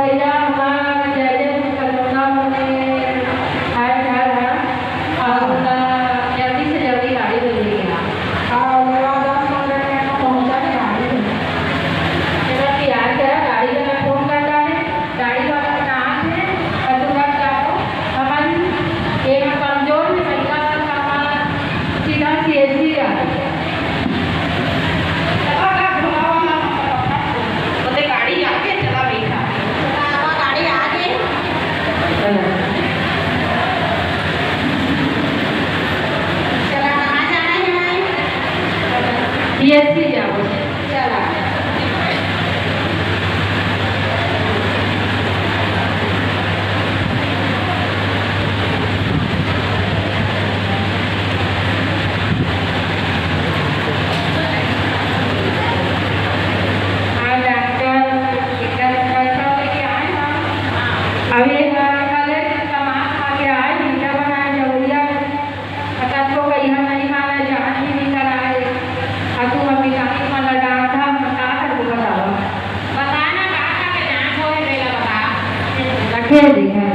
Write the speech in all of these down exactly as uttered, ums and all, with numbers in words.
भैया, हमारा जय जय करोना में आए घर है और उनका जल्दी से जल्दी गाड़ी दे देंगे। हाँ, मेरा दस पन्द्रह मिनट में पहुँचा के गाड़ी दे। मेरा तैयार करा, गाड़ी का मैं फोन करता है, गाड़ी वाला कहाँ है और तुरंत जाओ। हमारी एक कमजोर में महिला का सामान सीधा सीएससी जाता है। ओते गाड़ी आगे चला बैठा। हाँ, गाड़ी आगे। चला, कहाँ जाना है भाई? सीएससी जाओ। चला। हाँ, डॉक्टर, एकर पैसा लेके आए ना। अभी एक बार कल सामान खा के आए, मीठा बनाए, जरूरिया। अगर तो कहिया नहीं माना, जान भी नहीं कराए। और तू अभी काहे माना, डांट था, हम का करबो बताओ? बता ना, का का के जान होए, बेला बता। रखे देखा।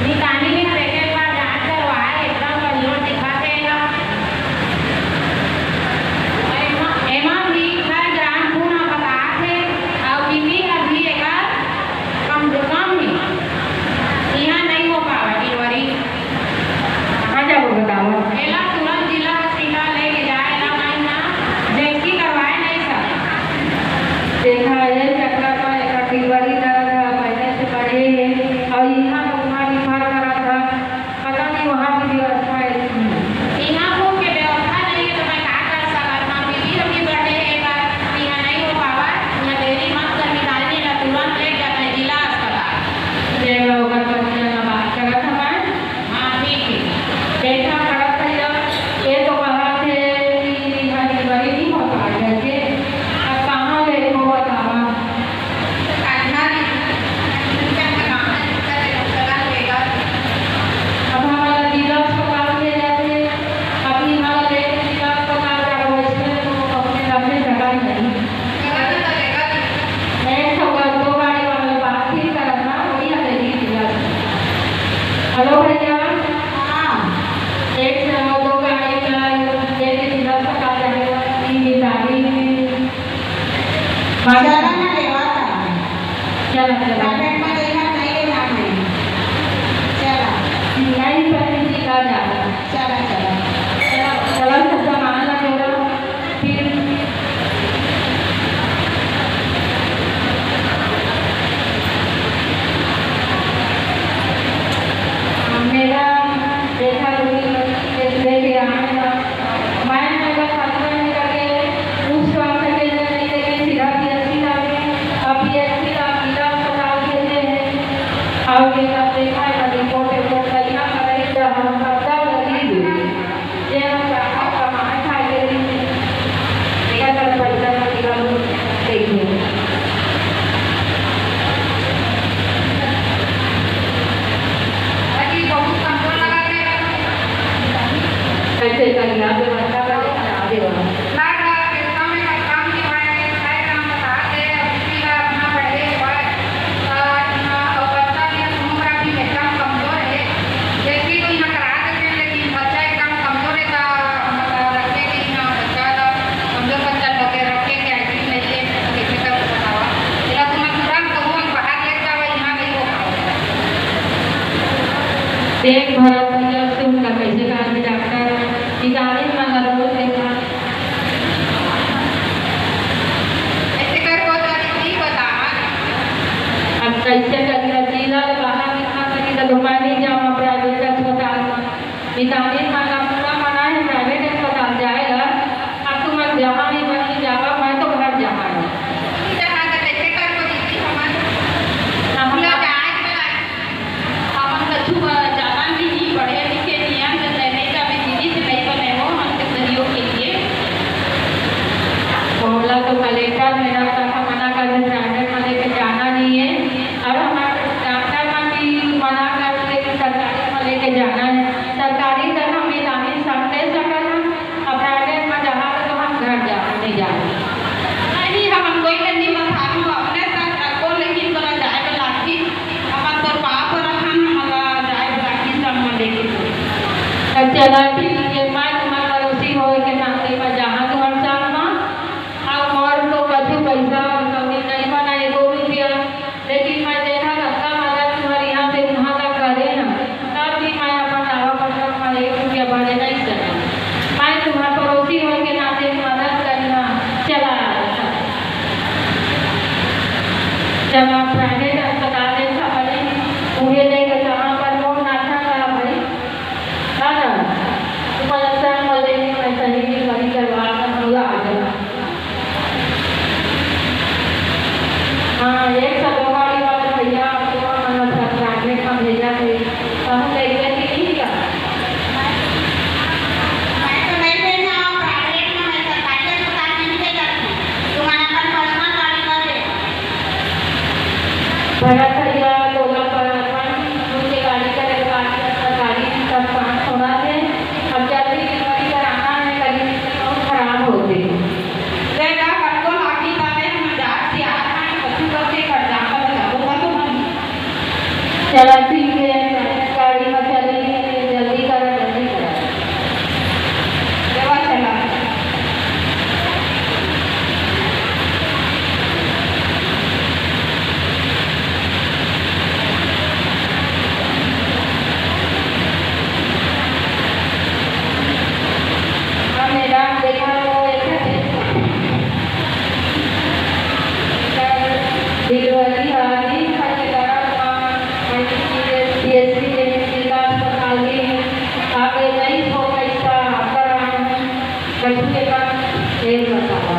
मितानी ने देखे एक बार जांच करवाए, एकदम कमजोर दिखाते हैं ना। एमा, एमा भी घर जान पूरा बताते, और बीपी अभी एक कम, कम ही। यहाँ नहीं हो पावा डिलीवरी। कहाँ जाबो बताओ? एला तुरंत जिला अस्पताल लेके जाए ला, माई ना जैसी करवाए नहीं सक। देखा, ये चक्कर में एकर डिलीवरी दर्द है, पहले से बढ़े है, और यहाँ लोग मार रिफर करत है, पता नहीं वहाँ की व्यवस्था है कि नहीं। यहाँ को के व्यवस्था नहीं है, तो मैं का कर सकत हूँ? बीपी अभी बढ़े है, एकर यहाँ नहीं हो पावा, यहाँ देरी मत कर, निकालने ला तुरंत ले जाता है जिला अस्पताल। जय बाबा, ओकर पतिया ना बात करत हमारे। हाँ, ठीक है। बेटा, खड़ा भैया, ये तो कहा थे कि यहाँ डिलीवरी नहीं हो पा रही है, अब कहाँ ले वो बतावा? अब हमारा जिला अस्पताल में जाते, अभी हमारा लेके जिला अस्पताल जाओ, इसमें तो अपने घर में जगह ही नहीं। एक ठो दो गाड़ी वाला बात भी करत ना, वही हमें भी दिया। हेलो भैया। हाँ। एक से दो गाड़ी का लेके जिला अस्पताल जाने वाला तीन मितानी। चला ना लेवा था। चला, चला। प्राइवेट में देखा नहीं है, यहाँ नहीं। चला। नहीं, पर जिला जाना। चला, चला। चला, चला, सब सामान ला जोड़ा। फिर मेरा देखा दूरी लेके आए ना। मैं मेरा खतरा नहीं करके उस वक्त के लिए नहीं लेके सीधा पीएचसी लागे। अब पीएचसी का पीला अस्पताल भेजे हैं। और ये सब देखा है, रिपोर्ट, रिपोर्ट तैयार करें, तो हम सब गरीब हैं। ये हम चाहत कमाए खाए के लिए, एकर तरफ पैसा नहीं निकालू, देखिए। अरे, बहुत कमजोर लगा के कैसे करिए, आप व्यवस्था कर लेना, आप व्यवस्था। ना, ना, व्यवस्था में काम की भाई, भाई काम बता दे, अब इसी का अपना बढ़े हुआ है। अ, अ, बच्चा भी सोनोग्राफी में एकदम कमजोर है। जैसे ही कोई ना करा देते हैं, लेकिन बच्चा एकदम कमजोर है, तो, मतलब, रखे के ना बच्चा तो कमजोर बच्चा लोग के रखे के आईसीयू में से, तो कैसे कर बतावा? तेरा तो मैं तुरंत कहूँ, हम बाहर ले जावा, यहाँ नहीं हो पाओ। देख भरत भैया, सुन ना कैसे कहा कि डॉक्टर, निकाली ना, रोज देखा। ऐसे कर को तो नहीं बतावा। अब कैसे करिए, जिला ले बाहर निकल सकी तो घुमा नहीं जावा प्राइवेट अस्पताल में। मितानी माना पूरा मना है प्राइवेट अस्पताल जाए ला। अब तुम जहाँ नहीं बनी जावा, मैं तो घर जावा है। इधर आ कर कैसे कर को दीदी हमारे। ना हम लोग आज वाला हमन कछु, अ, जादा नहीं, पढ़े लिखे नहीं हन, तो नहीं, नहीं, तो अभी दीदी से नहीं बने हो, हमके सहयोग के लिए। तो हमला तो कलेक्टर मेरा कहा मना कर दे, प्राइवेट में लेके जाना नहीं है, और हमारे डॉक्टर मन भी मना कर दे कि सरकारी में लेके जाना है। सरकारी तक हम नहीं चला ठीक हे, मैं तुम्हार पड़ोसी होय के नाते मैं जाहूं तुम्हार संग मा। अब मोर तो कछु पैसा कौड़ी नहीं बना एको रुपया, लेकिन मैं देखा कतका मदद तुम्हार यहाँ से वहाँ तक करे ना, तब भी मैं अपन दावा पत्थर मा एक रुपया भरे नहीं सका। मैं तुम्हार पड़ोसी होय के नाते मदद करना चला आया था। जब आप प्राइवेट अस्पताल में खबर उहे लेके कहाँ पर मोर नाथा का भाई ना, ना, ऊपर अच्छा मले नहीं, मैं सही डिलीवरी करवा कर हम लोग आ गए। हाँ, एक सौ दो गाड़ी वाले भैया आपको हम अच्छा प्राइवेट में भेजा थे, हम लेके नहीं क्या? मैं तो नहीं भेजा हूँ, प्राइवेट में, मैं सरकारी अस्पताल में नहीं भेजा था। तुम्हारा अपन पर्सनल गाड़ी कर दे। भरत भैया, तोला पर अपन खुद के गाड़ी करे के बात हे, सरकारी सब काम थोड़ा हे। अब जल्दी डिलीवरी कराना हे, कहीं बहुत खराब होथे। बेटा, कतको लागी ताले हम जात से आ रहा है, कछु करके खर्चा का बताओ, का तो मन। चला ठीक हे, गाड़ी में चली, जल्दी करा, जल्दी करा। देवा चला। हाँ, मैडम, देखा तो एक डिलीवरी आ गई, हर जगह मा, सीएससी, जिला अस्पताल में आ गए, नहीं हो पैसा, कर रहा हूँ। कछु के काम, ये बतावा।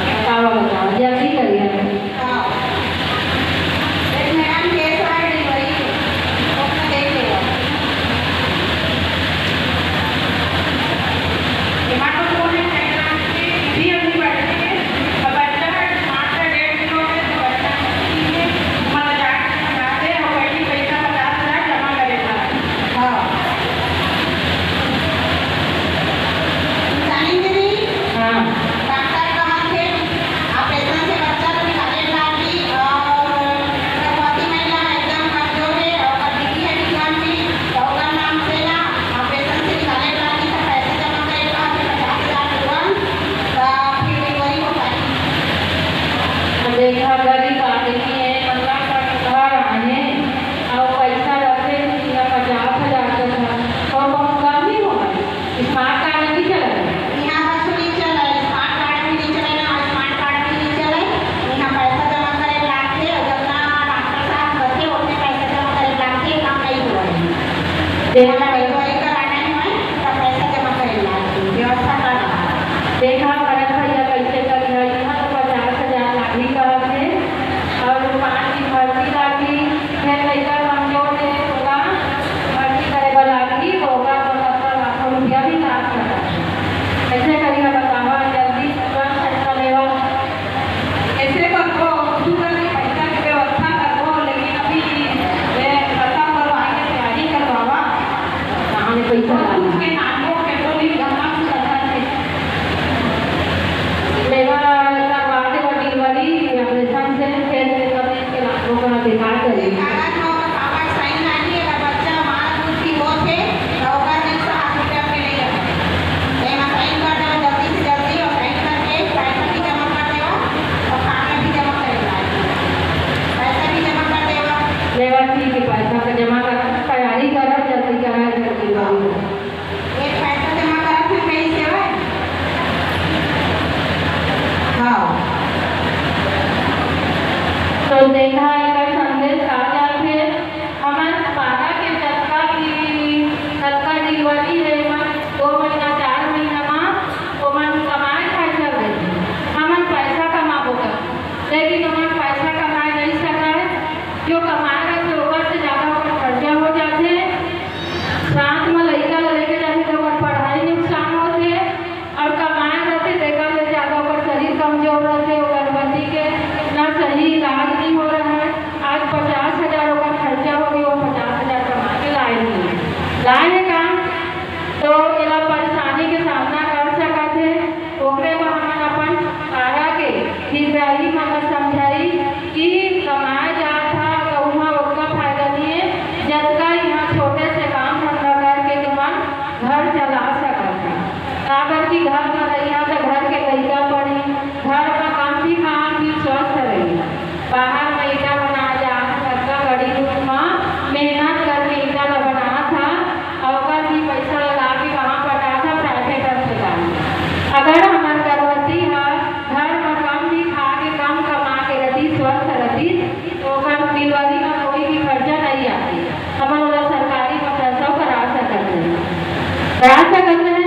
बतावा, बतावा, जल्दी करिए। हाँ। एक मैडम केस वाली वही, उसमें देख लेगा। ये बात तो कौन है? मैडम की भी अभी बैठी है, अब बच्चा है, मात्र डेढ़ किलो है, तो बच्चा ठीक है, तुम्हारा जाके समझाते हैं, और बैठी पैसा पचास हजार जमा करेगा। हाँ। जानी दीदी? हाँ। डॉक्टर कहा थे, ऑपरेशन से बच्चा को निकाले लागी और गर्भवती महिला एकदम कमजोर है और बीपी है, बीपी भी, तो ओकर नाम से ना ऑपरेशन से निकाले लागी, तो पैसा जमा करे का है पचास हजार रुपया, तो फिर डिलीवरी हो पाई। देखा, गरीब आदमी है, मतलब घर आए, और पैसा रखे, पचास हजार का था, और बहुत कम नहीं होगा। स्मार्ट कार्ड नहीं चला है। यहाँ पर सुनी चला है, स्मार्ट कार्ड भी नहीं चला है, और स्मार्ट कार्ड भी नहीं चला है। यहाँ पैसा जमा करे लागथे, और जितना डॉक्टर साहब बचे, उतने पैसा जमा करे लागथे, काम नहीं हुआ है। देखा, यहाँ डिलीवरी कराना है, तो पैसा जमा करे लागथे, व्यवस्था करना। देखा, भरत भैया कैसे कर रहा है, यहाँ तो पचास हजार लागही कहत हे, और पाँच दिन भर्ती लागही, फिर लइका कमजोर हे, ओला भर्ती करे बर लागही, तो ओकर बर कतका लाखों रुपया भी लाग सकत हे। कैसे करिहा बतावा, जल्दी तुरंत फैसला लेवा। कैसे करबो, कुछु करके पैसा के व्यवस्था करबो, लेकिन अभी ये खत्म करवाए के तैयारी करवावा। कहाँ ले पैसा लाना? कुछ के नाम को पेट्रोल ही गंगा से लगा है। लेवा करवा दे वो डिलीवरी ऑपरेशन से, फिर कभी के लाखों का बेकार करे। कागज में ओकर पापा के साइन लागी, अगर बच्चा हमारा कुछ भी होत हे, तो ओकर रिस्क हॉस्पिटल के नहीं है। एमा साइन कर देवा जल्दी से जल्दी, और साइन करके पैसा भी जमा कर देवा, और फॉर्म भी जमा कर देवा, पैसा भी जमा कर देवा। लेवा ठीक है, पैसा का जमा कर, तैयारी करा, जल्दी करा, जल्दी करा। एक पैसा जमा करत हे कहीं सेवा? हाँ। तो देखा, एकर संदेश का जात हे, हमन पारा के जतका भी, जतका डिलीवरी हे, एमा दो महीना, चार महीना मा ओमन कमाए खाए चल देथे। हमन पैसा कमाबो कर, लेकिन ओमन पैसा कमाए नहीं सकय। जो कमाए रहिथे, ओकर से ज्यादा ओकर खर्चा हो जाथे। साथ म लइका ल लेके जाथे, त ओकर पढ़ाई नुकसान होथे, अउ कमाए रहिथे, तेकर ले ज्यादा ओकर शरीर कमजोर रहिथे, ओकर पति के ना सही इलाज नइ हो रहय। आज पचास हजार ओकर खर्चा हो गे, वो पचास हजार कमा के लाए नइ हे। लाए हे का? तो एला परेशानी के सामना कर सकत हे। ओकरे बर हमन अपन पारा के हितग्राही मन ल समझाई कि कमाए जात ह, त उहाँ ओतका फायदा नइ हे, जतका इहाँ प्रयास ह करना है।